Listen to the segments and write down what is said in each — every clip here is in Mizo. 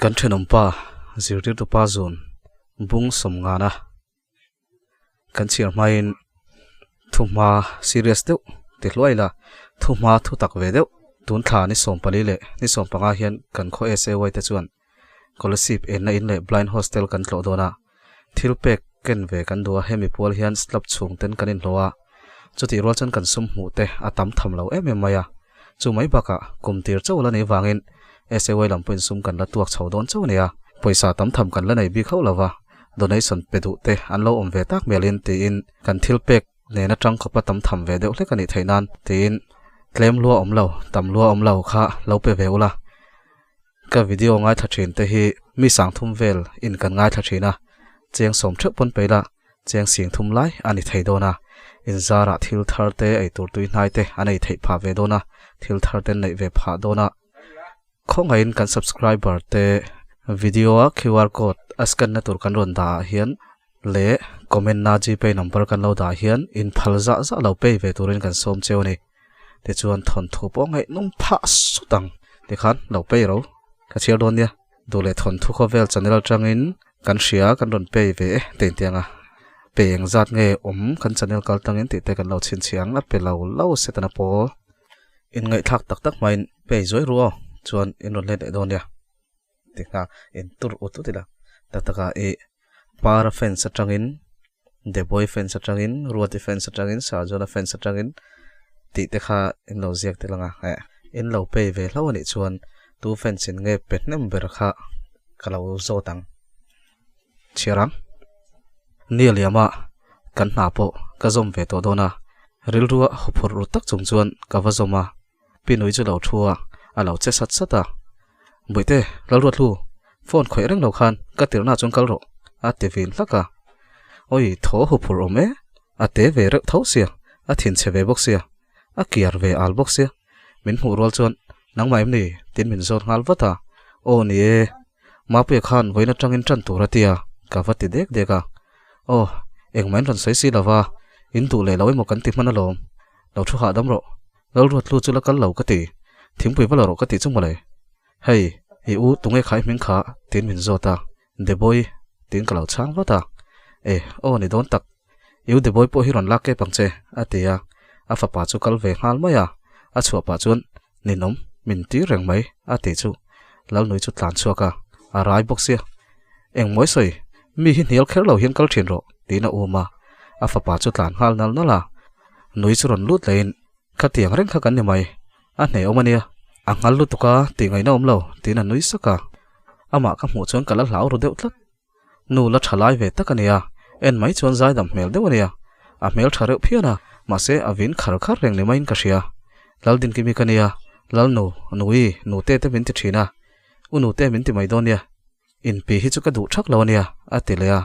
Kan thenawmpa zirtirtupa zun bung sawm ngana kan chhiar hmain thuhma serious deuh ti hluai la thuhma thu tak ve deuh tun thla ni 14 leh ni 15 hian kan khaw SAY te chuan scholarship enna in leh blind hostel kan tlawh dawn a thil pek ken ve kan duh a hemi pual hian slab chhung ten kan inhlawh a chutih rual chuan kan sum hmuh te a tam tham lo em em mai a chu mai bakah kum tir chauh la nei vangin SAY lam pawhin sum kan la tuak chho dawn chauh a ni a pawisa tam tham kan la nei bik hauh lo va. Donation pe duh te an lo awm ve tak melhin tiin kan thil pek nen atang khawpa tam tham ve deuh hlek a nih theih nan tiin tlem lua awm lo, tam lua awm lo kha lo pe ve ula. Ka video ngaithla thin te hi mi sang thum vel in kan ngaithla thin a, cheng sawm theuh pawn peila cheng sing thum lai a ni thei dawn a, inzarah thil thar te eitur tui hnai te an ei theih phah ve dawn a, thil thar te an neih ve phah dawn a. Khawngaihin kan subscriber te video a QR code a scan na tur kan rawn dah ah hian leh comment na gpay number kan lo dah hian in phal zah zah lo pay ve turin kan sawm cheu a ni. Tichuan thawnthu pawh ngaihnawm phah sut ang tikhan lo pay ro ka chhiar dawn nia. Duh leh thawnthu khawvel channel atangin kan hria kan rawn pay ve e tih intiang a pay engzat nge awm kan channel kal tangin tih te kan lo chhinchhiah ang a pe lo lo setana pawl. In ngaihthlak tak tak hmain pei zuai ru aw chuan in rawn let leh dawn nia ti kha in tur ut ut ila tak taka i para fans atangin the boy fans atangin ruati fans atangin sarjona fans atangin tih te kha in lo ziak tel anga eh in lo pei ve hlauh anih chuan tu fans in nge pe hnem ber kha ka lo zawt ang chhiar ang ni a liam a kan hna pawh ka zawm ve tawh dawn a rilrua huphurh ru tak chung chuan ka va zawm a Pinui chu lo thu a a lo che sat sat a Bawihte Lalruatlu phone khawih reng lo khan ka tirhna chuan kal rawh a ti vin hlak a Awi thaw huphurh awm e a te ve reuh tho sia a thinchhe ve bawk sia a kiar ve al bawk sia min hmuh rual chuan nangmah em ni tin min zawt nghal vat a Aw ni e Mapuia khan vawiin atangin tan tur a tia ka va ti dek dek a Aw engmah in rawn sawi si lova in duh leh lo emaw kan ti hman alawm lo thu hahdam rawh Lalruatlu chu la kal lo ka ti, thingpui va la rawh ka tih chu mawle. Hei, i u tunge khai hming kha tiin min zawt a, Deboi tiin ka lo chhang vat a. E, aw ni dawn tak, i u Deboi pawh hi rawn lak kep ang che a ti a, a fapa chu kal ve nghal mai a, a chhuah pah chuan ninawm min tir reng mai a tih chu Lalnui chu tlan chhuak a, a rai bawk sia. Engmawi sawi, mi hi hnial kher lo hian kal thin rawh tiin a um a, a fapa chu tlan nghal nal nal a. Nui chu rawn lut lehin Khatiang reng kha kan ni mai, a hneh awm a nia, a nghal lutuk a tih ngaihna awm lo tiin a nui sak a. Amah ka hmuh chuan ka la hlau ru deuh tlat. Nu la tha lai ve tak a nia, en mai chuan zaidam hmel deuh a nia. A hmel tha reuh phian a, mahse a vin khar khar reng ni maiin ka hria. Laldinkimi ka nia, Lalnu, Nui, Nute te min ti thin a, U Nute min ti mai dawn nia. Inpi hi chu ka duh thak lo a nia, a ti leh a,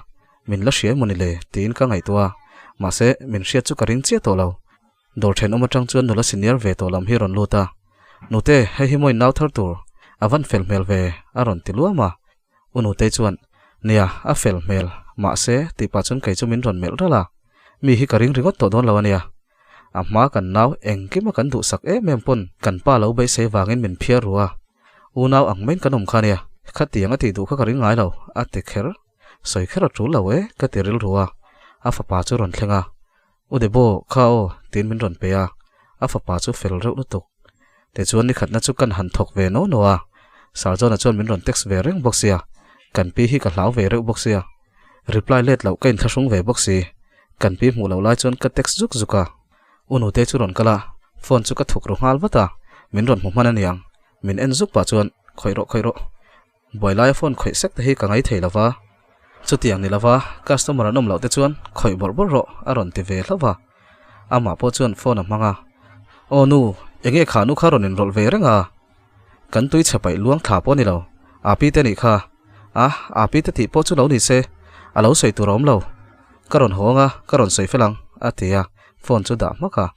min la hria emaw ni le tiin ka ngaihtuah a, mahse min hriat chu ka ring chiah tawh lo. Dawr thenawm atang chuan nula senior ve tawh lam hi a rawn lut a, Nute, hei hi maw in nau thar tur, a van fel hmel ve, a rawn ti luam a. U Nutei chuan, Nia, a fel hmel, mahse, tih pah chuan kei chu min rawn melh ralh a, mi hi ka ring ringawt tawh dawn lo a nia. A hma kan nau engkima kan duhsak em em pawn kan pa lo beisei vangin min phiar ru a, Unau ang maiin kan awm kha nia, khatiang a tih duh kha ka ring ngai lo, a ti kher. Sawi kher a tul lo e, ka ti rilru a. A fapa chu rawn thleng a, U Debo, kha aw, tiin min rawn pe a. A fapa chu fel reuh lutuk. Tichuan nikhatna chu kan han thawk ve naw naw a. Sarjona chuan min rawn text ve reng bawk sia, kan pi hi ka hlau ve reuh bawk sia. Reply let loh ka inthlahrung ve bawk si. Kan pi hmuh loh lai chuan ka text zuk zuk a. U Nute chu rawn kal a, phone chu ka thuk ru nghal vat a, min rawn hmu hman aniang. Min en zuk pah chuan, Khawih rawh, khawih rawh. Buai laia phone khawih sek te hi ka ngai thei lova. Chutiang ni lova, customer an awm loh te chuan khawih bawrh bawrh rawh a rawn ti ve hlauh va. Amah pawh chuan phone a hmang a, Aw nu, enge kha nu kha rawn inrawlh ve reng a? Kan tui chhe paih luang thla pawh a ni lo. Api te nih kha. A, Api te tih pawh chu lo ni se, a lo sawi tur a awm lo. Ka rawn haw ang a, ka rawn sawi fel ang, a ti a, phone chu dah hmak a.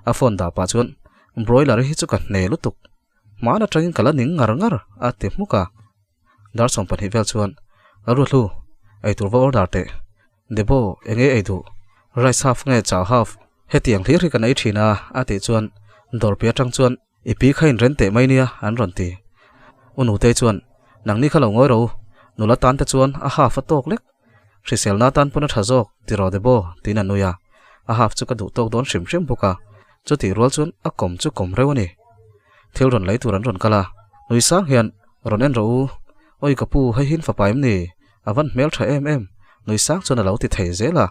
A phone dah pah chuan, Broiler hi chu ka hne lutuk. Hmaan atangin ka la ning ngar ngar, a ti hmuk a. Dar 12 vel chuan, Lalruatlu, eitur va order teh. Debo, enge ei duh? Rice half nge chow half? Hetiang hlir hi kan ei thin a, a tih chuan dawrpi atang chuan i pi kha inren teh mai nia, an rawn ti. U Nutei chuan, Nangni kha lo ngawi ro, nula tan te chuan a half a tawk lek. Hriselna tan pawn a tha zawk, ti rawh Debo, tiin a nui a. A half chu ka duh tawk dawn hrim hrim bawk a, chutih rual chuan a kawm chu kawm reuh a ni. Thil rawn lei tur an rawn kal a, nui sang hian, Rawn en rawh u, awi ka pu, hei hi in fapa em ni? A van hmel tha em em, nui sang chuan a lo ti thei zel a.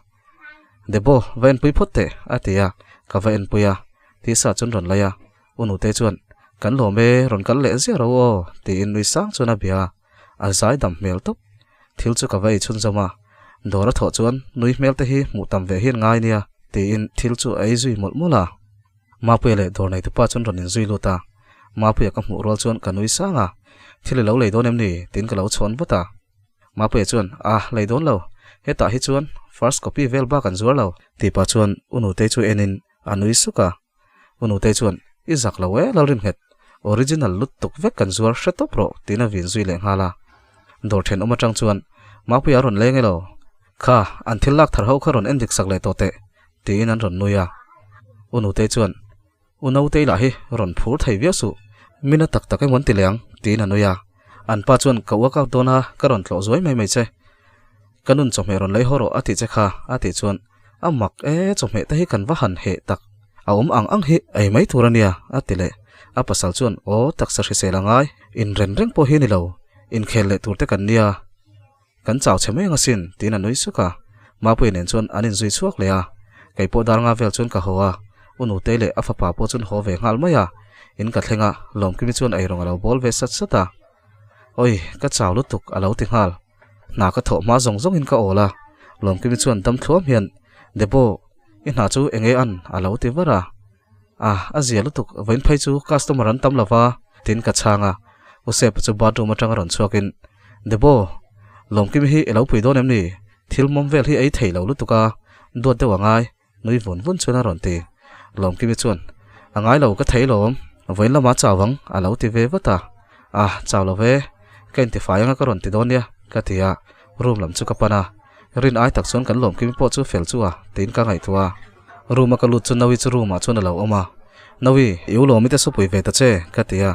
Debo, va enpui phawt teh, a ti a, ka va enpui a. Tisa chuan rawn lai a, U Nutei chuan, Kan lawm e, rawn kal leh ziah ro aw, tiin nui sang chuan a bia a, a zai dam hmel tawp. Thil chu ka va ei chhunzawm a, dawr a thawh chuan nui hmel te hi hmuh tam ve hian ngai nia, tiin thil chu a ei zui mawlh mawlh a. Mapuia leh dawr neitupa chuan rawn inzui lut a, Mapuia ka hmuh rual chuan ka nui sang a, Thil i lo lei dawn em ni? tiin ka lo chhawn vat a. Mapuia chuan, A, lei dawn lo. Hetah hi chuan first copy vel bak an zuar lo. Tih pah chuan U Nutei chu enin a nui suk a. U Nutei chuan, I zak lo e, Lalrinnghet. Original lut tuk vek kan zuar hre tawp rawh, tiin a vin zui leh nghal a. Dawr thenawm atang chuan, Mapuia a rawn leng elo? Kha, an thil lak thar ho kha rawn en dik sak leh tawh teh, tiin an rawn nui a. U Nutei chuan, U Nautei lah hi rawn phur thei viau suh, mina tak tak emaw an ti leh ang, tiin a nui a. An pa chuan, Ka workout dawn a, ka rawn tlawh zuai mai mai che. Ka nun chawhmeh rawn lei haw rawh a tih che kha, a tih chuan, A mak e, chawhmeh te hi kan va han heh tak, a awm ang ang hi ei mai tur a nia, a ti leh. A pasal chuan, Aw, taksa hrisel a ngai, inren reng pawh hi a ni lo, inkhel leh tur te kan nia. Kan chau chhe mai ang asin, tiin a nui suk a. Mapuia nen chuan an inzui chhuak leh a. Kei pawh dar nga vel chuan ka haw a, U Nutei leh a fapa pawh chuan haw ve nghal mai a. In ka thleng a, Lawmkimi chuan eirawng a lo bawl ve sat sat a. Awi, ka chau lutuk, a lo ti nghal. Hna ka thawh hma zawng zawngin ka awl a. Lawmkimi chuan dam thluam hian, Debo, i hna chu enge an? a lo ti var a. A, a zia lutuk, vawiin phei chu customer an tam lova, tiin ka chhang a. U Sepa chu bathroom atanga rawn chhuakin, Debo, Lawmkimi hi i lo pui dawn em ni? Thil mawm vel hi ei thei lo lutuk a, duat deuh a ngai, nui vun vun chuan a rawn ti. Lawmkimi chuan, A ngai lo, ka thei lawm, vawiin lamah chau ang, a lo ti ve vat a. A, chau lo ve, ka intifai anga ka rawn ti dawn nia, ka ti a, room lam chu ka pan a. Rin ai tak chuan kan Lawmkimi pawh chu fel chu a, tiin ka ngaihtuah a. Room a ka lut chu Naui chu room ah chuan a lo awm a. Naui, i u Lawmi te supui ve ta che, ka ti a.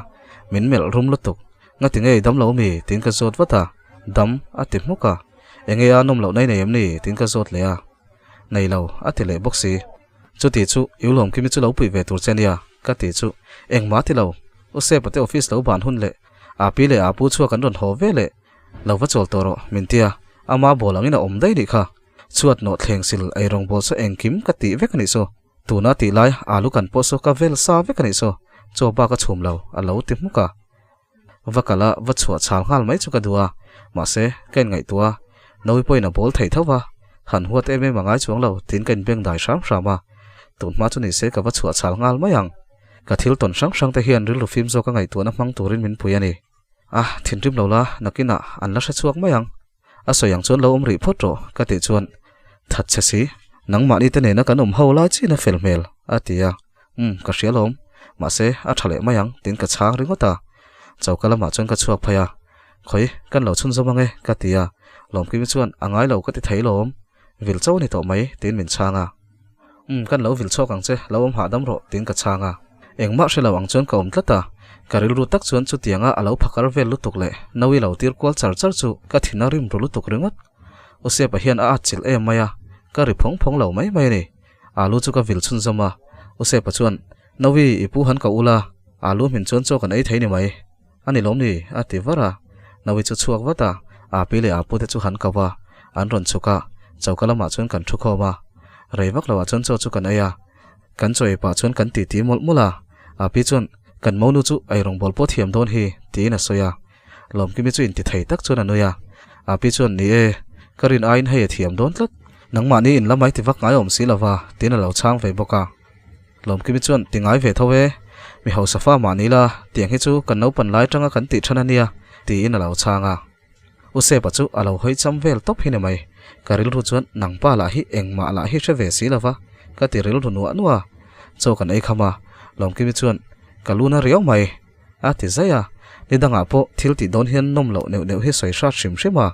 Min melh rum lutuk. Ngati nge i dam lo mi? tiin ka zawt vat a. Dam, a ti hmuk a. Enge a nawm loh nai nei em ni? tiin ka zawt leh a. Nei lo, a ti leh bawk si. Chuti chu, i u Lawmkimi chu lo pui ve tur che nia, ka ti chu. Engmah ti lo. U Sepa te office lo ban hun leh Api leh Apu chhuak an rawn haw ve leh. Lo va chawl tawh rawh, min ti a. Ama bawl angin a awm daih nih kha. Chhuat nawh thleng sil ei rawngbâwl saw engkim ka tih vek a nih saw. Tuna tih lai alu kan pawh saw ka vel sa vek a nih saw. Chaw bak a chhum lo, a lo ti hmuk a. Va kal a, va chhuah chhal nghal mai chu ka duh a. Mahse, ka inngaihtuah a, Nawi pawhin a bawl thei tho va, han huat em em a ngai chuang lo, tiin ka inbeng dai hram hram a. Tun hma chu ni se ka va chhuah chhal nghal mai ang. Ka thil tawn hrang hrang te hian rilru fim zawk a ngaihtuahna hmang turin min pui a ni. A, thinrim lo la, nakinah an la hre chhuak mai ang. A sawi ang chuan lo awm rih phawt rawh, ka tih chuan, That che si, nangmahni te nena kan awm ho lai chiin a fel hmel, a ti a. Umm, ka hria lawm. Mahse, a tha leh mai ang, tiin ka chhang ringawt a. Choka lamah chuan ka chhuak phei a. Khawi, kan lo chhunzawm ang e, ka ti a. Lawmkimi chuan, A ngai lo ka ti thei lawm. Vil cho a ni tawh mai, tiin min chhang a. Umm, kan lo vil chhuak ang che, lo awm hahdam rawh, tiin ka chhang a. Engmah hre lo ang chuan ka awm tlat a, ka rilru tak chuan chutianga a lo phakar vel lutuk leh Naui lo tir kual char char chu ka thin a rim ru lutuk ringawt. U Sepa hian a atchilh em mai a, ka ri phawng phawng lo mai mai a ni. Alu chu ka vil chhunzawm a, U Sepa chuan, Naui, i pu han ka ul a, alu hmin chuan chaw kan ei thei ni mai. A ni lawm ni? a ti var a. Naui chu chhuak vat a, Api leh Apu te chu han ko a, an rawn chhuk a, choka lamah chuan kan thu khawm a. Rei vak loah chuan chaw chu kan ei a, kan chaw ei pah chuan kan titi mawlh mawlh a. Api chuan, Kan monu chu ei rawngbâwl pawh thiam dawn hi, tiin a sawi a. Lawmkimi chu inti thei tak chuan a nui a. Api chuan, Ni e, ka rin aiin hei a thiam dawn tlat. Nangmahni in la mai ti vak ngai awm si lova, tiin a lo chhang ve bawk a. Lawmkimi chuan ti ngai ve tho e, mi hausa fa mah ni la, tiang hi chu kan naupan lai atanga kan tih than a nia, tiin a lo chhang a. U Sepa chu a lo hawi cham vel tawp hi ni mai. Ka rilru chuan nangpa lah hi engmah lah hi hre ve si lova, ka ti rilru nuah nuah a. Chaw kan ei kham a, Lawmkimi chuan ka lu na riau mai. A ti zai a, ni dangah pawh thil tih dawn hian nawm loh neuh neuh hi sawi hrat hrim hrim a,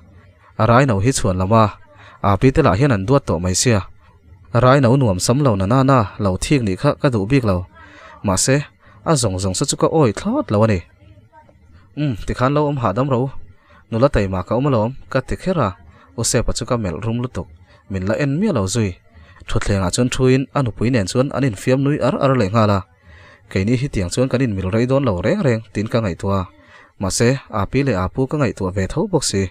a rai no hi chhuan lam a, aa pi te lah hian an duat tawh mai sia. Rai no nuam sam lo na nana lo thik nih kha ka duh bik lo, mahse a zawng zawng sa chu ka awi thlawt lo a ni. Umm, tikhan lo awm hahdam ro, nula taima ka awm alawm, ka ti kher a, U Sepa chu ka melh rum lutuk, min la en miah lo zui. Thutthlengah chuan thuin a nupui nen chuan an infiam nui ar ar leh nghal a. Keini hi tiang chuan kan inmil rei dawn lo reng reng tiin ka ngaihtuah a, mahse aa pi leh aa pu ka ngaihtuah ve tho bawk si.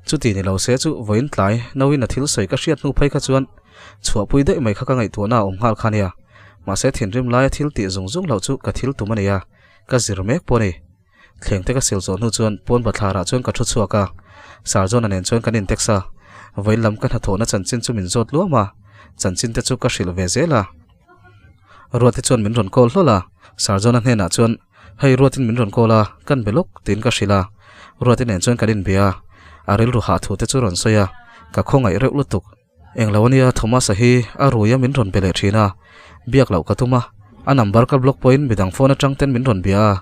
Chuti ni lo se chu vawiin tlai nauin a thil sawi ka hriat hnu phei kha chuan chhuahpui daih mai kha ka ngaihtuahna a awm nghal kha nia. Mahse thinrim laia thil tih zung zung loh chu ka thil tum a ni a, ka zir mek pawh a ni. Thleng te ka sil zawh hnu chuan pawn bathlarah chuan ka thu chhuak a, Sarjona nen chuan kan intext a, vawiin lam ka hnathawhna chanchin chu min zawt luam a, chanchin te chu ka hrilh ve zel a. Ruati chuan min rawn call hlawl a, Sarjona hnenah chuan, Hei Ruatin min rawn call a, kan be lawk, tiin ka hrilh a. Ruati nen chuan kan inbia a, a rilru hah thu te chu rawn sawi a, ka khawngaih reuh lutuk. Englo ania Thomas-a hi a rui a min rawn be leh thin a, biak loh ka tum a, a number ka block pawhin midang phone atang ten min rawn bia a.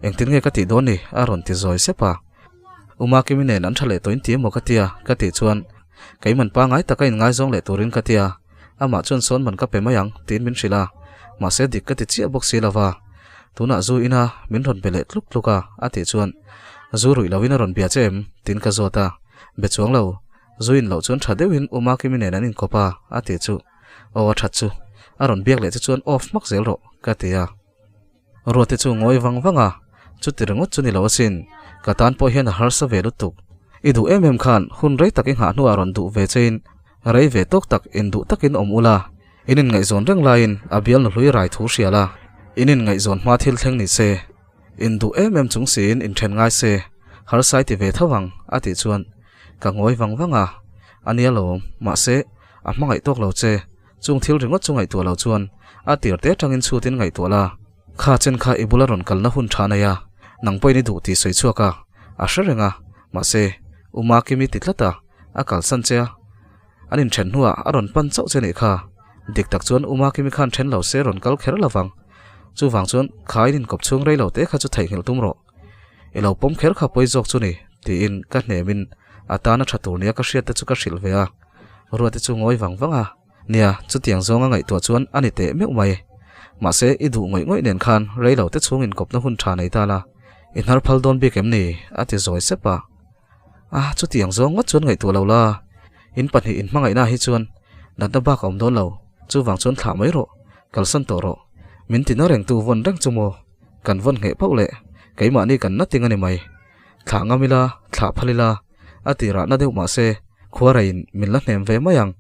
Engtin nge ka tih dawn ni? a rawn ti zawi sep a. Uma Kimi nen an tha leh tawhin ti emaw ka tia ka tih chuan keiman pangai taka inngaizawng leh turin ka tia, amah chuan sawn man ka pe mai ang tiin min hrilh a, mahse dik ka ti chiah bawk si lova. Tunah zu ina min rawn be leh tluk tluk a a tih chuan zu ruih loin a rawn bia che em? tiin ka zawt a, be chuang lo. Zu in loh chuan tha deuhin U Makimi nen an inkawp a, a tih chu. Aw a that chu. A rawn biak leh che chuan off hmak zel rawh, ka ti a. Ruati chu ngawi vang vang a, chuti ringawt chu ni lo asin, ka tan pawh hian a harsa ve lutuk. I duh em em khan hun rei tak i nghah hnuah rawn duh ve chein rei ve tawk tak in duh takin awm ula, in inngaihzawn reng laiin a bial nuhlui rai thu hria la, in inngaihzawn hma thil thleng ni se. Induh em em chung siin inthen ngai se, harsai ti ve tho ang, a tih chuan ka ngawi vang vang a. A nia lo, mahse, a hmangaih tawk lo che. Chung thil ringawt chu ngaihtuah lo chuan a tir te atangin chhutin ngaihtuah la. Kha chen kha i bula rawn kalna hun tha nei a, nang pawhin i duh tih sawi chhuak a, a hre reng a, mahse, U Makimi ti tlat a, a kalsan che a. An inthen hnuah a rawn pan chauh che nih kha. Dik tak chuan U Makimi khan then lo se rawn kal kher lo vang. Chuvang chuan kha in inkawp chhung rei lo te kha chu theihnghilh tum rawh. I lo pawm kher kha pawi zawk chu ni, tiin ka hnemin a tana tha tur nia ka hriat te chu ka hrilh ve a. Ruati chu ngawi vang vang a. Nia, chutiang zawnga ngaihtuah chuan a ni teh meuh mai. Mahse, i duh ngawih ngawih nen khan rei lo te chhung inkawpna hun tha nei ta la. I hnar phal dawn bik em ni? a ti zawi sep a. A, chutiang zawng ngawt chuan ngaihtuah lo la, in pahnih in hmangaihna hi chuan natna bak a awm dawn lo, chuvang chuan thlah mai rawh, kalsan tawh rawh, min tina rengtu vawn reng chu maw, kan vawn ngheh pauh leh keimahni kan na ting a ni mai, thlah ngam ila, thlah phal ila, a tirah na deuh mah se, khuaraiin min la hnem ve mai ang,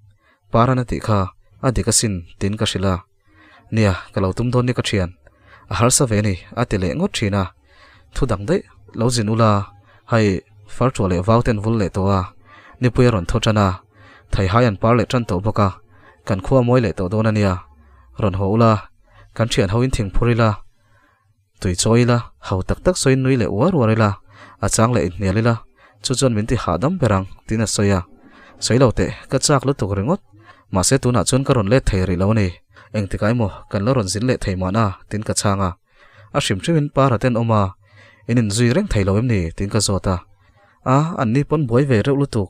Paran a tih kha a dik asin tiin ka hrilh a. Nia, ka lo tum dawn ni ka thian. A harsa ve ni, a ti leh ngawt thin a. Thu dang daih lo zin ula, hei farṭuah leh vau ten vul leh tawh a, nipui a rawn thaw tan a, theihai an par leh tan tawh bawk a, kan khua mawi leh tawh dawn a nia. Rawn haw ula, kan thian ho in thingphur ila, Tui chawi ila, ho tak tak sawiin nui leh uar uar ila, a chang leh inhnial ila, chu chuan min ti hahdam ber ang, tiin a sawi a. Sawi lo teh, ka chak lutuk ringawt. Mahse tunah chuan ka rawn let thei rih lo a ni. Engtikah emaw kan la rawn zin leh thei mahna, tiin ka chhang a. A hrim hrimin para ten awm a, in inzui reng thei lo em ni? tiin ka zawt a. A, anni pawn buai ve reuh lutuk.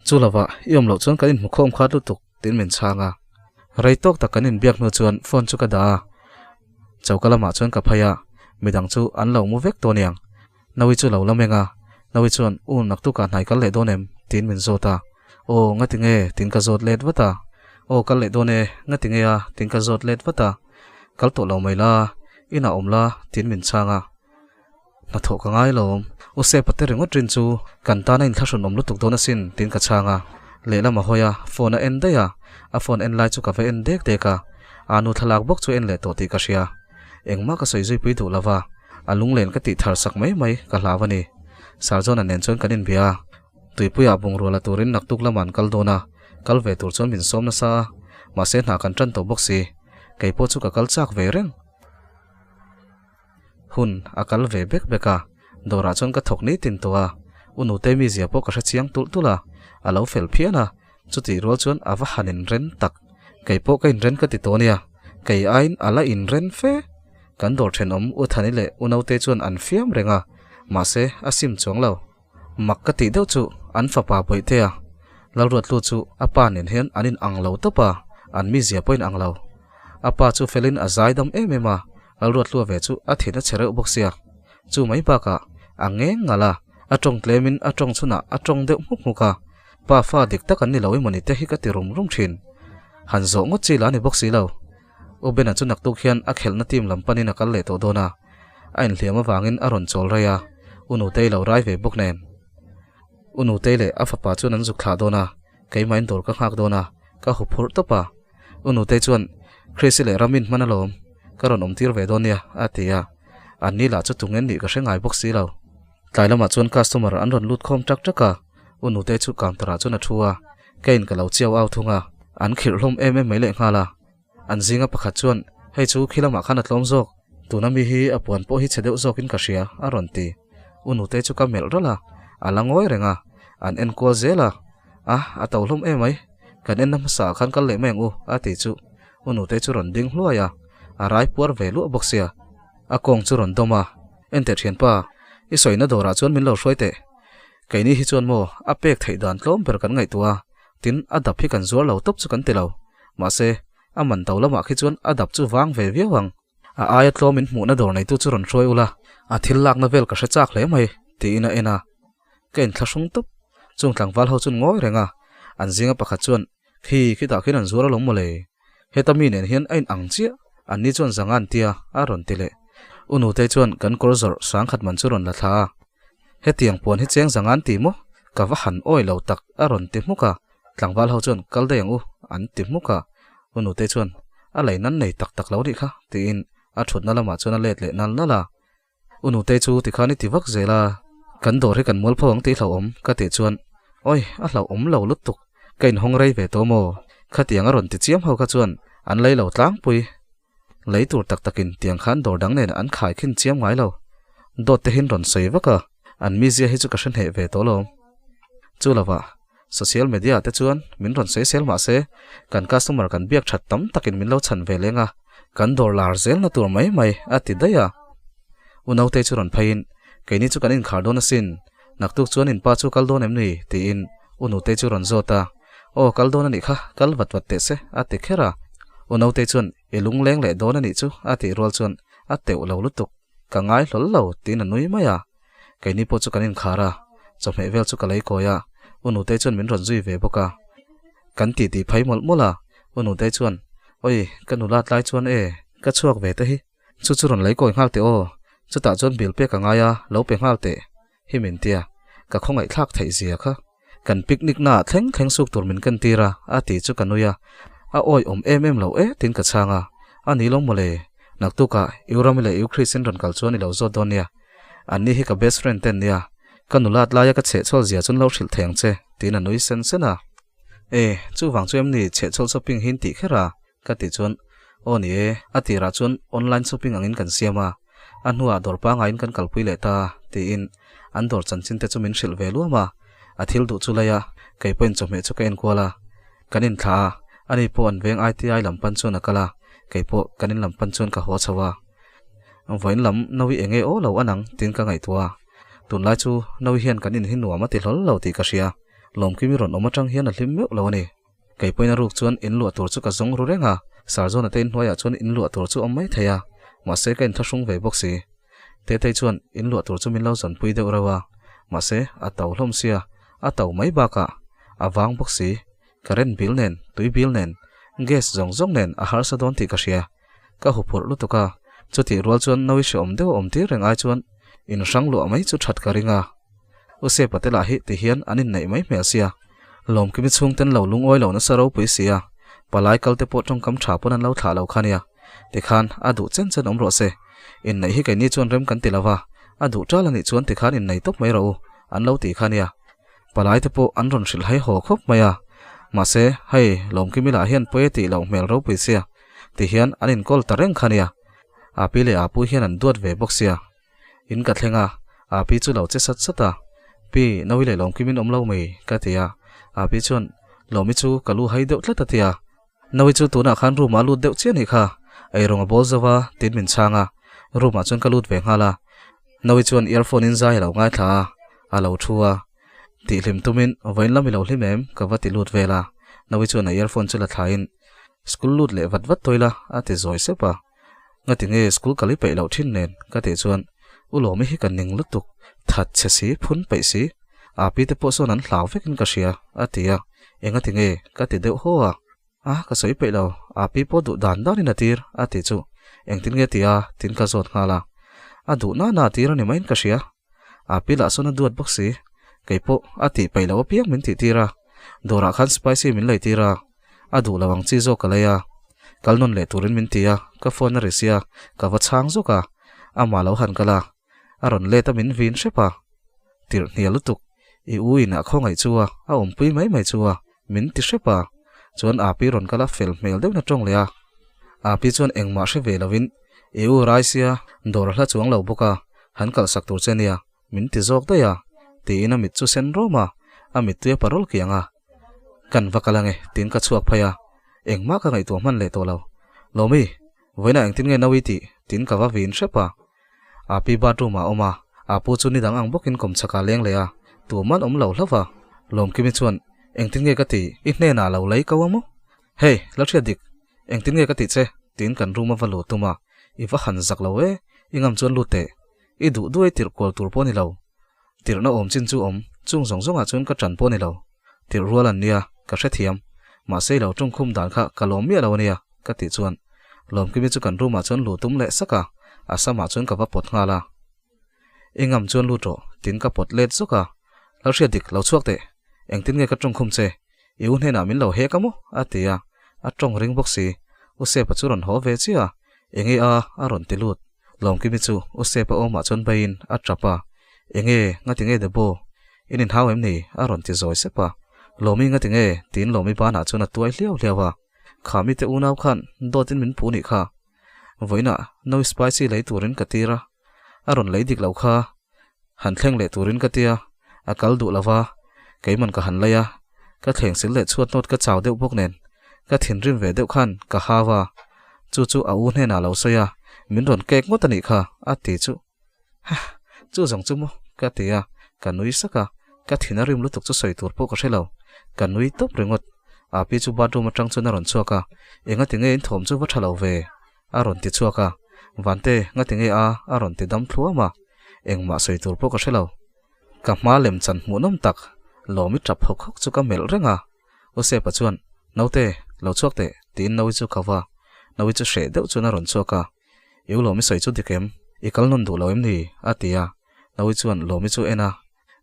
Chu lovah, i awm loh chuan kan inhmu khawm khat lutuk, tiin min chhang a. Rei tawk tak kan inbiak hnu chuan phone chu ka dah a. Choka lamah chuan ka phei a, midang chu an lo mu vek tawh aniang. Naui chu lo la meng a, Naui chuan, U, naktukah hnai kal leh dawn em? tiin min zawt a. Aw, ngati nge? tiin ka zawt let vat a. Aw, kal leh dawn e, ngati nge a? tiin ka zawt let vat a. Kal tawh lo mai la, inah awm la, tiin min chhang a. Hnathawh ka ngai lo. U Sepa te ringawt rin chu kan tana inthlahrun awm lutuk dawn asin, tiin ka chhang a. Lehlam a hawi a, phone a en daih a. A phone en lai chu ka va en dek dek a. A nu thlalak bawk chu en leh tawh tih ka hria. Engmah ka sawi zui pui duh lo va, a lunglen ka tih thar sak mai mai ka hlau a ni. Sir John-a nen chuan kan inbia a. Tuipuiah bungrua la turin naktuk lamah an kal dawn a, kal ve tur chuan min sawm nasa a. Mahse hna kan tan tawh bawk si. Kei pawh chu ka kal chak ve reng. Hun a kal ve bek bek a, dawrah chuan ka thawk ni tin tawh a, u nute mizia pawh ka hre chiang tulh tulh a, a lo fel phian a, chutih rual chuan a va han inren tak, kei pawh ka inren ka ti tawh ania, kei aiin a la inren fe. Kan dawr thenawm U Thani leh U Naute chuan an fiam reng a, mahse a sim chuang lo. Mak ka tih deuh chu an fapa Bawihtea Lalruatlu chu a pa nen hian an in ang lo tawp a, an mizia pawh in ang lo. A pa chu felin a zaidam em em a, Lalruatlua ve chu a thin a chhe reuh bawk sia. Chu mai bakah a ngeng ngalh a, a tawng tlemin a tawng chhunah a tawng deuh hmuk hmuk a, pa fa dik tak an ni lo emawni te hi ka ti rum rum thin. Han zawh ngawt chi la ni bawk si lo. U Bena chu naktuk hian a khelhna team lam panin a kal leh tawh dawn a, a inhliam avangin a rawn chawl rei a, U Nutei lo rai ve bawk nen. U Nutei leh a fapa chuan an zuk thlah dawn a, keimahin dawr ka nghak dawn a, ka hu phurh tawp a. U Nutei chuan, Chrissy leh Ramin hman alawm, ka rawn awm tir ve dawn nia, a ti a. An ni lah chu tungen nih ka hre ngai bawk si lo. Tlai lamah chuan customer an rawn lut khawm tak tak a, U Nutei chu counter ah chuan a thu a, keiin ka lo chiau au thung a, an khirh hlawm em em mai lehnghal a. An zinga pakhat chuan, Hei chu khi lamah khan a tlawm zawk, tuna mi hi a puan pawh hi chhe deuh zawkin ka hria, a rawn ti. U Nutei chu ka melh ralh a, a la ngawi reng a, an en kual zel a. A, a to hlawm em mai, kan enna hmasa ah khan kal leh mai ang u, a ti chu. U Nutei chu rawn ding hluai a, a rai puar ve luah bawk sia. A kawng chu rawn dawm a, Enteh thianpa, i sawina dawrah chuan min lo hruai teh. Keini hi chuan maw, a pek theih dan tlawm ber kan ngaihtuah a, tin a dap hi kan zuar lo tawp chu kan ti lo. Mahse, a man to lamah khi chuan a dap chu vang ve viau ang. A aia tlawm in hmuhna dawr neitu chu rawn hruai ula, a thil lakna vel ka hre chak hle mai, tiin a en a. Ka inthlahrung tawp. Chung tlangval ho chuan ngawi reng a, an zinga pakhat chuan, Khi, khitah khian an zuar alawm mawle. Heta mi nen hian a in ang chiah, anni chuan zanga an tia, a rawn ti leh. U Nutei chuan kan kawr zawrh sangkhat man chu rawn la thla a. Hetiang puan hi cheng zanga an ti maw? Ka va han awi lo tak, a rawn ti hmuk a. Tlangval ho chuan kal daih ang u, an ti hmuk a. U Nutei chuan, A lei nan nei tak tak lo nih kha, tiin a thutna lamah chuan a let leh nal nal a. U Nutei chu tikhan i ti vak zel a, kan dawr hi kan mualpho ang tih hlauhawm ka tih chuan, Awi, a hlauhawm lo lutuk, ka inhawng rei ve tawh maw? Khatiang a rawn ti chiam ho kha chuan an lei lo tlangpui. Lei tur tak takin tiang khan dawr dang nen an khai khin chiam ngai lo. Dawt te hin rawn sawi vak a, an mizia hi chu ka hre hneh ve tawh lo. Chu lovah, social media ah te chuan min rawn sawi sel mah se, kan customer kan biak that tam takin min lo chhan ve leng a, kan dawr lar zelna tur mai mai a ti daih a. U Nautei chu rawn pheiin, Keini chu kan inkhar dawn asin, naktuk chuan inpa chu kal dawn em ni? tiin U Nutei chu rawn zawt a. Aw kal dawn a nih kha, kal vat vat teh se, a ti kher a. U Nautei chuan, I lungleng leh dawn a nih chu, a tih rual chuan a teuh lo lutuk. Ka ngai hlawl lo, tiin a nui mai a. Keini pawh chu kan inkhar a, chawhmeh vel chu ka lei kawi a, U Nutei chuan min rawn zui ve bawk a. Kan titi phei mawlh mawlh a, U Nutei chuan, Awi, ka nula tlai chuan e, ka chhuak ve te hi. Chu chu rawn lei kawi nghal teh aw, chutah chuan bill pek a ngai a, lo pe nghal teh. Hi min tia, ka khawngaih thlak theih zia kha. Kan picnic naah thleng thleng suk tur min ken tir a, a ti chu ka nui a. A awi awm em em lo e tiin ka chhang a. A ni lo mawle, naktukah Eurami leh Euchris-in rawn kal chuan i lo zawt dawn nia. Anni hi ka best friend te an nia, ka nulat laia ka chhehchhawl zia chuan lo hrilh thei ang che, tiin a nui sen sen a. E, chuvang chu em ni chhehchhawl shopping hi in tih kher a? Ka tih chuan, Aw ni e, a tirah chuan online shopping angin kan siam a, a hnuah dawr pangaiin kan kalpui leh ta, tiin an dawr chanchin te chu min hrilh ve luam a. A thil duh chu lei a, kei pawhin chawhmeh chu ka enkual a. Kan inthlah a, ani pawh an veng ITI lam pan chuan a kal a, kei pawh kan in lam pan chuan ka haw chho a. Vawiin lam Nawi enge aw lo anang tiin ka ngaihtuah a, tunlai chu Nawi hian kan in hi nuam a ti hlawl lo tih ka hria, Lawmkimi rawn awm atang hian a hlim meuh lo a ni. Kei pawhin a ruk chuan in luah tur chu ka zawng ru reng a, Sarzawna te inhnuaiah chuan in luah tur chu awm mai thei a, mahse ka inthlahrung ve bawk si. Tetei chuan in luah tur chu min lo zawnpui deuh reuh a, mahse a to hlawm sia, a to mai bakah a vang bawk si. Current bill nen, tui bill nen, gas zawng zawng nen a harsa dawn tih ka hria. Ka huphurh lutuk a, chutih rual chuan nawi hrehawm deuh a awm tir reng ai chuan in hrang luah mai chu that ka ring a. U Sepa te lah hi ti hian an inneih mai hmel sia. Lawmkimi chhungten lo lungawi lo nasa ropui sia, palai kal te pawh tawngkam tha pawn an lo thlah lo kha nia. Tikhan a duh chen chen awm rawh se. Inneih hi keini chuan rem kan ti lo va, a duh tal a nih chuan tikhan innei tawp mai rawh u, an lo ti kha nia. Palai te pawh an rawn hrilh hai haw khawp mai a. Mahse, hei Lawmkimi lah hian pawi a tih loh hmel ropui sia, tihian an inkawl ta reng kha nia. Api leh Apu hian an duat ve bawk sia. In ka thleng a, Api chu lo che sat sat a. Pi, Nawi leh Lawmkimin awm lo mai, ka ti a. Api chuan, Lawmi chu ka lu hai deuh tlat a ti a. Nawi chu tunah khan room ah a lut deuh chiah nih kha, eirawng a bawl zo va, tiin min chhang a. Room ah chuan ka lut ve nghal a, Naui chuan earphone in zai a lo ngaithla a, a lo thu a. Tihhlim tumin vawiin lam i lo hlim em? Ka va ti lut vel a, Naui chuan a earphone chu la thlain School lut leh vat vat tawih la a ti zawi sep a. Ngati nge school kal i peih loh thin nen? Ka tih chuan U Lawmi hi ka ning lutuk, that chhe si, phun peih si, Api te pawh sawn an hlau vekin ka hria a ti a, Engati nge? Ka ti deuh haw a. A, ka sawi peih lo, Api pawh duh dan danin a tir, a tih chu. Engtin nge ti a? Tin ka zawt nghal a. A duh nana a tir a ni maiin ka hria. Api lah sawn a duat bawk si. Kei pawh a tih peih loh apiang min tih tir a. Dawrah khan spicy min lei tir a. A duh lo ang chi zawk ka lei a. Kal nawn leh turin min ti a, ka phone a ri sia, ka va chhang zawk a. Amah lo han kal a. A rawn let a min vin hrep a. Tirh hnial lutuk, i u in a khawngaih chu a, a awmpui mai mai chu a, min ti hrep a. Chuan Api rawn kal a fel hmel deuhin a tawng leh a. Api chuan engmah hre ve lovin, I u rai sia, dawr a hla chuang lo bawk a, han kalhsak tur che nia, min ti zawk daih a, tiin a mit chu sen rawm a, a mittui a parawl kiang a. Kan va kal ange, tiin ka chhuak phei a, engmah ka ngaihtuah hman leh tawh lo. Lawmi, vawiinah engtin nge Naui tih? tiin ka va vin hrep a. Api bathroom ah a awm a, Apu chu nidang ang bawkin kawmchhak ah leng leh a, tuman awm lo hlauh a. Lawmkimi chuan, Engtin nge ka tih? I hnenah lo lei ko a maw? Hey, la hriat dik, engtin nge ka tih che? tiin kan room a va luh tum a, I va han zak lo e, i ngam chuan lut teh. I duh duai tirh kual tur pawh a ni lo. Tirhna awm chin chu awm, chung zawng zawngah chuan ka ṭan pawh a ni lo. Tirh rual an nia, ka hrethiam. Mahse i lo ṭawngkhum dan kha ka lawm miah lo a nia, ka tih chuan Lawmkimi chu kan room-ah chuan luh tum leh sak a, a samah chuan ka va pawt nghal a. I ngam chuan lut rawh, tiin ka pawt let zawk a. Lalhriat dik, lo chhuak teh. Engtin nge ka ṭawngkhum che? I u hnenah min lo hek a maw? a ti a, a ṭawng ring bawk si. U Sepa chu rawn haw ve chiah a, Enge a? a rawn ti lut. Lawmkimi chu U Sepa awmah chuan baiin a ṭap a, Enge, ngati nge Debo? In inhau em ni? a rawn ti zawi sep a. Lawmi ngati nge? tiin Lawmi banah chuan a tuai hliau hliau a. Kha mite unau khan dawtin min pu nih kha. Vawiinah no spicy lei turin ka tir a, a rawn lei dik lo kha. Han thleng leh turin ka tia, a kal duh lo va, keiman ka han lei a, ka thleng sil leh chhuat nawt ka chau deuh bawk nen, ka thinrim ve deuh khan ka hau a, chu chu a u hnenah lo sawi a, min rawn kek ngawt a nih kha, a ti chu. Hah, chu zawng chu maw? ka ti a, ka nui sak a, ka thin a rim lutuk chu sawi tur pawh ka hre lo, ka nui tawp ringawt. Api chu bathroom atang chuan a rawn chhuak a, engati nge in thawm chu va tha lo ve? a rawn ti chhuak a, Vante, ngati nge a? a rawn ti dam thluam a, engmah sawi tur pawh ka hre lo. Ka hma lem chan hmuhnawm tak, Lawmi tap hawk hawk chu ka melh reng a, Usepa chuan, Naute, lo chhuak teh, tiin Naui chu ka va. Naui chu hreh deuh chuan a rawn chhuak a, I u Lawmi sawi chu dik em? I kal nawn duh lo em ni? a ti a, Naui chuan Lawmi chu en a,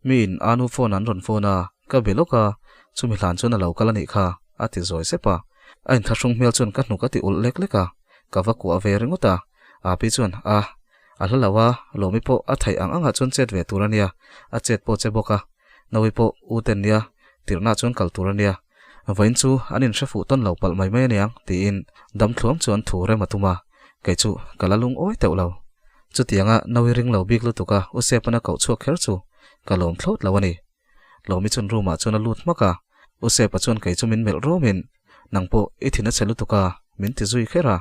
Mi in Anu phone an rawn phone a, ka be lawk a, chumi hlan chuan a lo kal a nih kha, a ti zawi sep a. A inthlahrung hmel chuan ka hnuk a ti ulh lek lek a, ka va kuah ve ringawt a. Api chuan, A, a hla lo a, Lawmi pawh a theih ang angah chuan chet ve tur a nia, a chet pawh che bawk a. Naui pawh u ten nia, tirhna chuan kal tur a nia. Vawiin chu an inhre fuh tawn lo palh mai mai a niang, tiin damthluam chuan thu rem a tum a, kei chu ka la lungawi teuh lo. Chutianga Naui ring lo bik lutuk a U Sepan a koh chhuak kher chu ka lawm thlawt lo a ni. Lawmi chuan room ah chuan a lut hmak a, U Sepa chuan kei chu min melh rawmin, Nang pawh i thin a chhe lutuk a, min ti zui kher a.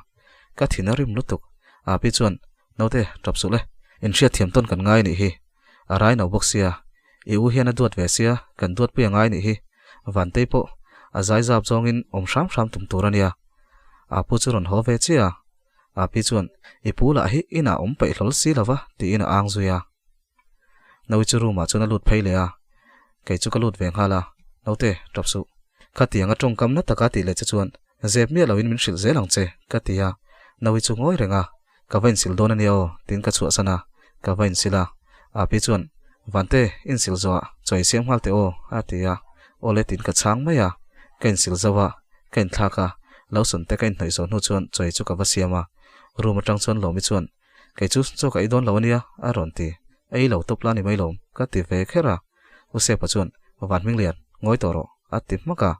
Ka thin a rim lutuk. Api chuan, Naute, tap suh le. Inhriatthiam tawn kan ngai nih hi. A rai no bawk sia. I u hian a duat ve sia, kan duatpui a ngai nih hi. Vantei pawh a zai zap zawngin awm hram hram tum tur a nia. Apu chu rawn haw ve chiah a. Api chuan, I pu lah hi inah awm peih hlawl si lo va, tiin a ang zui a. Naui chu room ah chuan a lut phei leh a, kei chu ka lut ve nghal a, Naute, tap suh. Khatiang a tawngkam na taka tih leh che chuan zep miah loin min hrilh zel ang che, ka ti a. Naui chu ngawi reng a, Ka va insil dawn a nia aw, tiin ka chhuahsan a, ka va insil a. Api chuan, Vante, insil zawhah chaw i siam nghal teh aw, a ti a. Awle tiin ka chhang mai a, ka insil zauh a, ka inthlak a, lotion te ka inhnawih zawh hnu chuan chaw chu ka va siam a. Room atang chuan Lawmi chuan, Kei chu chaw ka ei dawn lo a nia, a rawn ti. Ei lo tawp la ni mai lawm, ka ti ve kher a. U Sepa chuan, Van Hminglian, ngawi tawh rawh, a ti hmak a.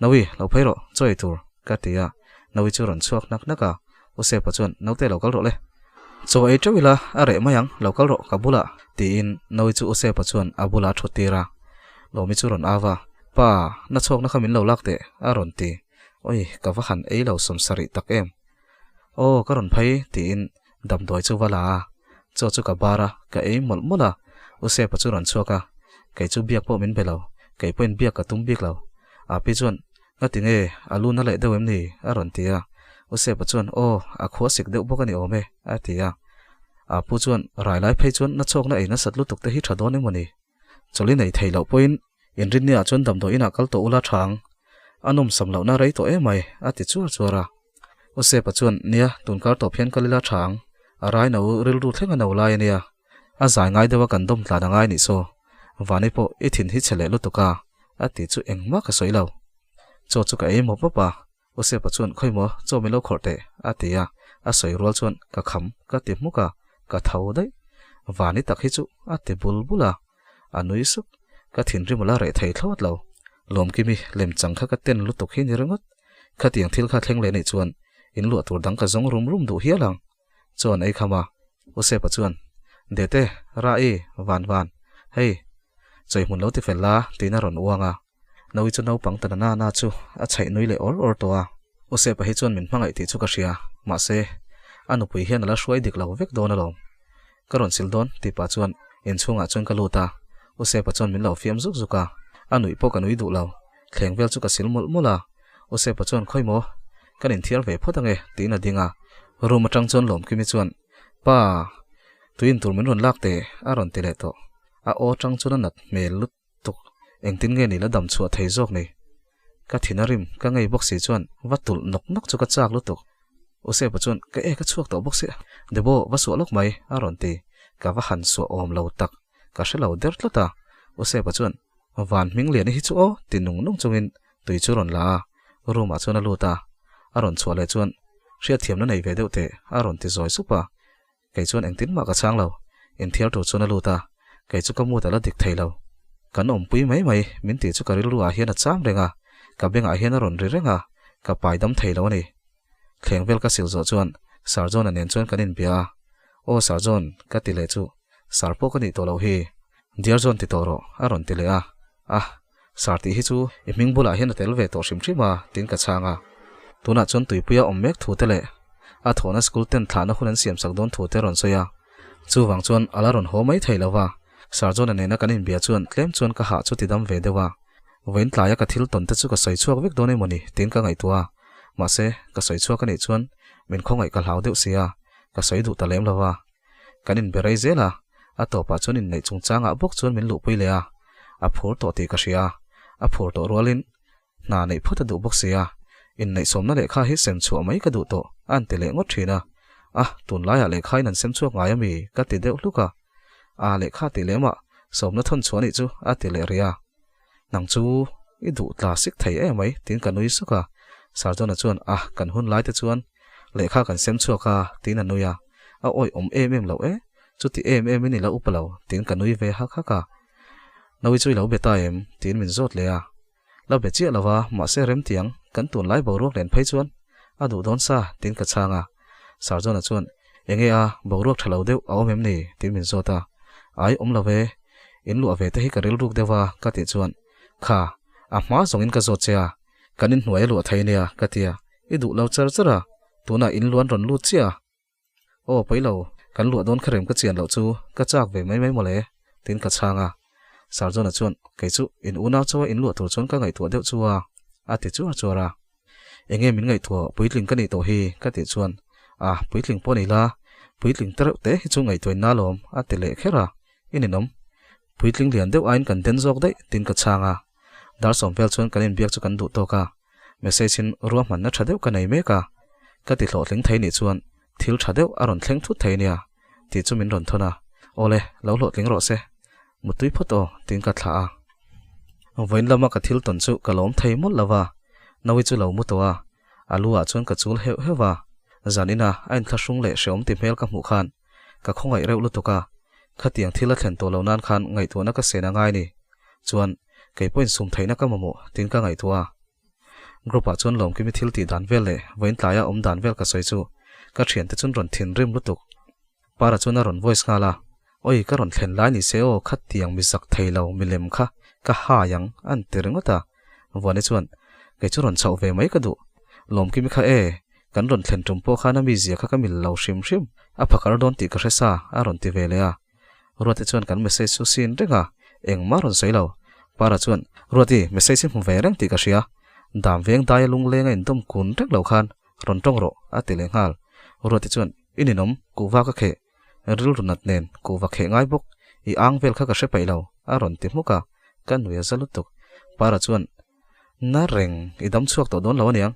Naui, lo phei rawh, chaw ei tur, ka ti a. Naui chu rawn chhuak hnak hnak a. U Sepa chuan, Naute lo kal rawh le. Chaw ei teuh ila, a reh mai ang, lo kal rawh ka bulah, tiin Naui chu U Sepa chuan a bulah a thut tir a. Lawmi chu rawn au a, Pa, na chhuakna kha min lo lak teh, a rawn ti. Oi, ka va han ei lo sawmsarih tak em. Aw, ka rawn phei, tiin Damdawi chu va la a, chaw chu ka bar a, ka ei mawlh mawlh a, U Sepa chu rawn chhuak a, kei chu biak pawh min be lo, kei pawhin biak ka tum bik lo. Api chuan, Ngati nge, a lu na leh deuh em ni? a rawn ti a. U Sepa chuan, Aw, a khua sik deuh bawk a ni awm e, a ti a. Apu chuan, Rai lai phei chuan na chhawkna ei nasat lutuk te hi tha dawn emaw ni? Chawlh i nei thei loh pawhin inrinni ah chuan damdawi inah kal tawh ula tha ang. A nawmsam lohna rei tawh emai, a ti chuar chuar a. U Sepa chuan, Nia, tunkar tawp hian kal ila tha ang. A rai no rilru thleng a no lai a nia. A zai ngai deuh a kan dawm tlan a ngai nih saw. Vani pawh i thin hi chhe leh lutuk a, a ti chu engmah ka sawi lo. Chaw chu ka ei mawp mawp a, U Sepa chuan khawi maw chaw min lo khawrh teh a ti a, a sawi rual chuan ka kham ka ti hmuk a, ka tho daih. Vani tak hi chu a ti bul bul a, a nui sup. Ka thinrim a la reh thei thlawt lo. Lawmkimi lemchang kha ka ten lutuk hi ni ringawt. Khatiang thil kha thleng leh nih chuan in luah tur dang ka zawng rum rum duh hial ang. Chuan ei kham a, U Sepa chuan, Dete, Ra-i, Van Van, hei, chawi hmun lo ti fel la, tiin a rawn uang a. Naui chu naupang ta na na na chu a chhaih nui leh awr awr tawh a. U Sepa hi chuan min hmangaih tih chu ka hria, mahse, a nupui hian a la hruai dik lo vek dawn alawm. Ka rawn sil dawn, tih pah chuan inchhungah chuan ka lut a. U Sepa chuan min lo fiam zuk zuk a, a nuih pawh ka nui duh lo. Thleng vel chu ka sil mawlh mawlh a, U Sepa chuan khawi maw? Kan inthiar ve phawt ange, tiin a ding a. Room atang chuan Lawmkimi chuan, Pa, tuiin tur min rawn lak teh, a rawn ti leh tawh. A aw atang chuan a nat hmel lutuk, engtin nge ni la dam chhuah thei zawk ni? Ka thin a rim, ka ngei bawk si chuan va tulh nawk nawk chu ka chak lutuk. U Sepa chuan, Ka e, ka chhuak tawh bawk si, Debo, va suah lawk mai, a rawn ti. Ka va han suah awm lo tak, ka hre lo der tlat a. U Sepa chuan, Van hming lian i hi chu aw, ti nung nung chungin tui chu rawn la a, room ah chuan a lut a, a rawn chhuah leh chuan hriatthiamna nei ve deuh teh a rawn ti zawi sup a, kei chuan engtin mah ka chhang lo, inthiar tur chuan a lut a, kei chu ka mood a la dik thei lo. Kan awmpui mai mai min tih chu ka rilru ah hian a cham reng a, ka bengah hian a rawn ri reng a, ka pai dam thei lo a ni. Thleng vel ka sil zawh chuan Sir John-a nen chuan kan inbia a, Aw Sir John, ka ti leh chu, Sir pawh ka nih tawh loh hi, Dear John ti tawh rawh, a rawn ti leh a, Ah, Sir tih hi chu i hming bulah hian a tel ve tawh hrim hrim a, tiin ka chhang a. Tunah chuan tuipuia awm mek thu te leh a thawhna school ten thlahna hun an siam sak dawn thu te rawn sawi a. Chuvang chuan a la rawn haw mai thei lo va, Sir John-a nena kan inbia chuan tlem chuan ka hah chu ti dam ve deuh a. Vawiin tlaia ka thil tawn te chu ka sawi chhuak vek dawn emaw ni tiin ka ngaihtuah a, mahse ka sawi chhuak a nih chuan min khawngaih ka hlau deuh si a, ka sawi duh ta lem lo va. Kan inbe rei zel a, a tawpah chuan inneih chungchangah bawk chuan min luhpui leh a, a phur tawh tih ka hria a, a phur tawh rualin hna neih phawt a duh bawk si a, inneih sawmna lehkha hi sem chhuah mai ka duh tawh a an ti leh ngawt thin a, a tunlaiah lehkhain an sem chhuak ngai ami ka ti deuh hluk a, a lehkha tih lemah sawmna thawn chhuah nih chu a ti leh rih a. Nang chu i duh tla sik thei em mai tiin ka nui suk a, Sarjona chuan a kan hun lai te chuan lehkha kan sem chhuak a tiin a nui a, a awih awm em em loh e, chuti em em in i lo upa lo tiin ka nui ve hak hak a. Nawi chu i lo be ta em tiin min zawt leh a, la be chiah lo va mahse remtiang kan tunlai boruak len phei chuan a duh dawn sa tiin ka chhang a, Sarjona chuan enge a boruak tha lo deuh a awm em ni tiin min zawt a, ai awm lo ve In luah ve te hi ka rilruk deuh a ka tih chuan, Kha, a hma zawngin ka zawt che a, kan inhnuai a luah thei nia ka ti a, i duh lo char char a, tunah in luan rawn lut chiah a. Aw pawi lo, kan luah dawn kha rem ka chian loh chu ka chak ve mai mai mawle, tiin ka chhang a. Sir John-a chuan, Kei chu in unau chawa in luah tur chuan ka ngaihtuah deuh chu a, a ti chuar chuar a. Enge min ngaihtuah puitling ka nih tawh hi ka tih chuan a puitling pawh ni la, puitling te reuh te hi chu ngaihtuahin na lawm a ti leh kher a, i ninawm. Puitling lian deuh aiin kan den zawk daih tiin ka chhang a. Dar sawm vel chuan kan inbiak chu kan duh tawk a, message in ruahmanna tha deuh ka nei mek a, ka ti hlawhtling thei nih chuan thil tha deuh a rawn thleng thut thei nia tih chu min rawn thawn a, awle lo hlawhtling rawh se. Mutui phawt aw, tiin ka thlah a. Vawiin lama ka thil tawn chu ka lawm thei mawlh lo va, Nawi chu lo mu tawh a, a lu ah chuan ka chul heuh heuh va, zan ina a inthlahrung leh hreawm ti hmel ka hmuh khan ka khawngaih reuh lutuk a, khatiang thil a thlen tawh lo nan khan ngaihtuahna ka sen a ngai ni. Chuan, kei pawhin sum theihna ka mamawh, tiin ka ngaihtuah a. Group ah chuan Lawmkimi thil tih dan vel leh vawiin tlaia awm dan vel ka sawi chu ka thiante chuan rawn thinrim lutuk. Para chuan a rawn voice nghal a, Oi ka rawn thlen lai ni se aw khatiang mi zak thei lo milem kha ka hai ang an ti ringawt a. Vuani chuan, Kei chu rawn chhoh ve mai ka duh. Lawmkimi kha e, Kan rawn thlen tum pawh khan a mizia kha ka mil lo hrim hrim, a phakar dawn tih ka hre sa, a rawn ti ve leh a. Ruati chuan kan message chu sin reng a, engmah rawn sawi lo. Para chuan, Ruati, message hi hmu ve reng tih ka hria. Dam veng daia lungleng a indawm kun reng lo khan rawn tawng rawh, a ti leh nghal. Ruati chuan, I ninawm, kuhva ka kheh. Rilru nat nen kuhva kheh ngai bawk, i ang vel kha ka hre paih lo, a rawn ti hmuk a, ka nui a za lutuk. Para chuan, Na reng, i dam chhuak tawh dawn lo aniang.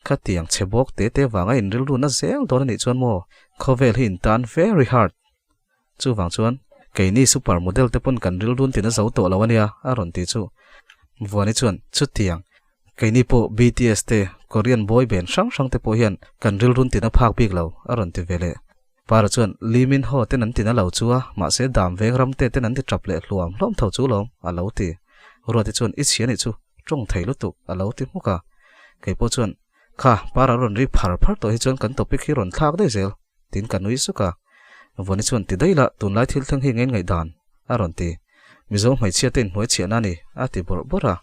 Khatiang chhe bawk te te vanga in rilru na zel dawn anih chuan maw, khawvel hi in tan very hard. Chuvang chuan, keini super model te pawn kan rilrun tina zo tawh lo ania, a rawn ti chu. Vuani chuan, Chutiang, keini pawh BTS te, Korean boy band hrang hrang te pawh hian kan rilrun tina phak bik lo, a rawn ti ve leh. Para chuan, Lee Min Ho ten an tina lo chu a, mahse dam veng ram te ten an ti tap leh hluam hlawm tho chu lawm, a lo ti. Ruati chuan, I chhia nih chu, tawng thei lutuk, a lo ti hmuk a. Kei pawh chuan, Kha, Para rawn ri phar phar tawh hi chuan kan topic hi rawn thlak daih zel, tiin ka nui suk a. Vuani chuan, Ti daih la, tunlai thil thleng hi ngei ngaihdan, a rawn ti. Mizo hmeichhia te inhnuai chhiahna a ni, a ti bawrh bawrh a.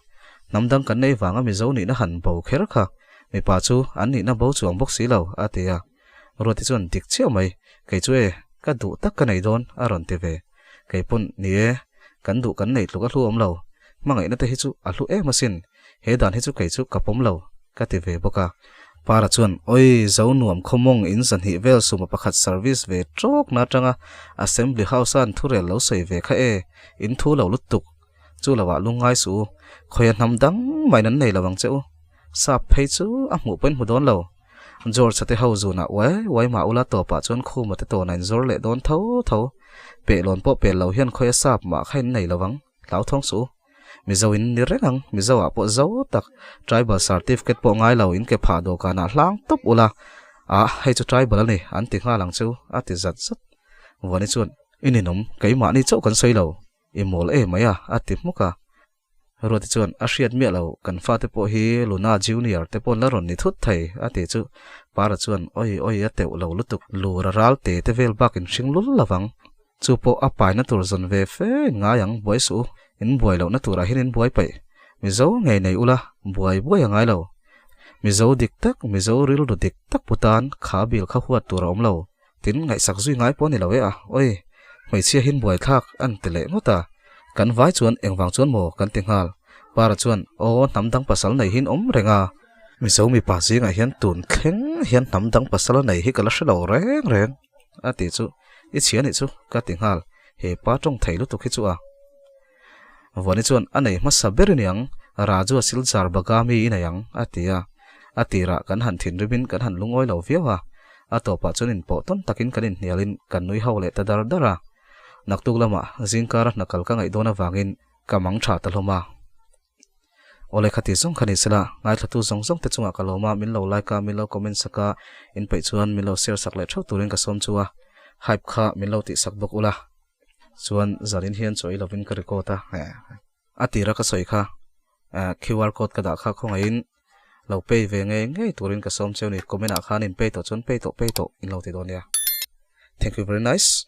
Hnam dang kan nei vanga Mizo nihna han bo kher kha, mipa chu an nihna bo chuang bawk si lo, a ti a. Ruati chuan dik chiah mai, kei chu e, ka duh tak ka nei dawn, a rawn ti ve. Kei pawn, ni e, kan duh kan nei tluk a hlu awm lo, hmangaihna te hi chu a hlu em asin, he dan hi chu kei chu ka pawm lo, ka ti ve bawk a. Para chuan, Oi, zo nuam khawmawng in zahnih vel suma pakhat service ve tawk na atanga Assembly House a an thurel lo sawi ve kha e, in thu lo lutuk. Chu lo ah lungngai suh u, khawia hnam dang mahin an nei lo ang che u. Sap phei chu a hmuh pawhin hmu dawn lo. George-a te ho zunah uai uai mah ula tawpah chuan khuma te tawnah in zawr leh dawn tho tho. Pehlawn pawh pel lo hian khawia sap mah kha in nei lo ang, hlauthawng suh u. Mizo in ni reng ang, Mizo ah pawh zo tak, tribal certificate pawh ngai lo in ke phah dawhkanah hlang tawp ula, ah hei chu tribal a ni an ti nghal ang chu a ti zat zat. Vuani chuan, I ninawm, keimahni chauh kan sawi lo, i mawl em mai a, a ti hmuk a. Ruati chuan, A hriat miah lo, kan fate pawh hi Luna Junior te paw'n la rawn ni thut thei, a ti chu. Para chuan, Oi oi a teuh lo lutuk, lura ral te te vel bak in hring lul lovang. Chu pawh a paina tur zawn ve fe in ngai ang, buai suh u, in buai lohna turah hian in buai paih. Mizo ngei nei ula, buai buai a ngai lo. Mizo dik tak, Mizo rilru dik tak pu tan kha bil kha huat tur a awm lo. Tin, ngaihsak zui ngai pawh a ni lo e a, oi, hmeichhia hin buaithlak an ti leh ngawt a, kan vai chuan engvang chuan maw kan ti nghal. Para chuan, aw, hnam dang pasal nei hin awm reng a, Mizo mipa zingah hian tun thleng hian hnam dang pasal a nei hi ka la hre lo reng reng, a ti chu, i chhia nih chu, ka ti nghal, he pa tawng thei lutuk hi chu a. Vuani chuan, A nei hmasa ber i niang, Raju a silchar baga mi i nei ang, a ti a. A tirah kan han thinrimin kan han lungawi lo viau a, a tawpah chuan inpawh tawn takin kan inhnialin kan nui ho leh ta dar dar a. Naktuk lamah zingkara hna kal ka ngaih dawn avangin ka mang tha ta hlawm a. Awle khati zawng kha ni sela, ngaithlatu zawng zawng te chungah ka lawm a, min lo like a, min lo comment sak a, in peih chuan min lo share sak leh theuh turin ka sawm chu a, hype kha min lo tih sak bawk ula. Chuan zanin hian chaw i lovin ka record a, a tira ka sawi kha QR code ka dah kha khawngaihin lo pay ve ngei ngei turin ka sawm cheu ni, comment ah khan in pay tawh chuan pay tawh pay tawh in lo ti dawn nia. Thank you very nice.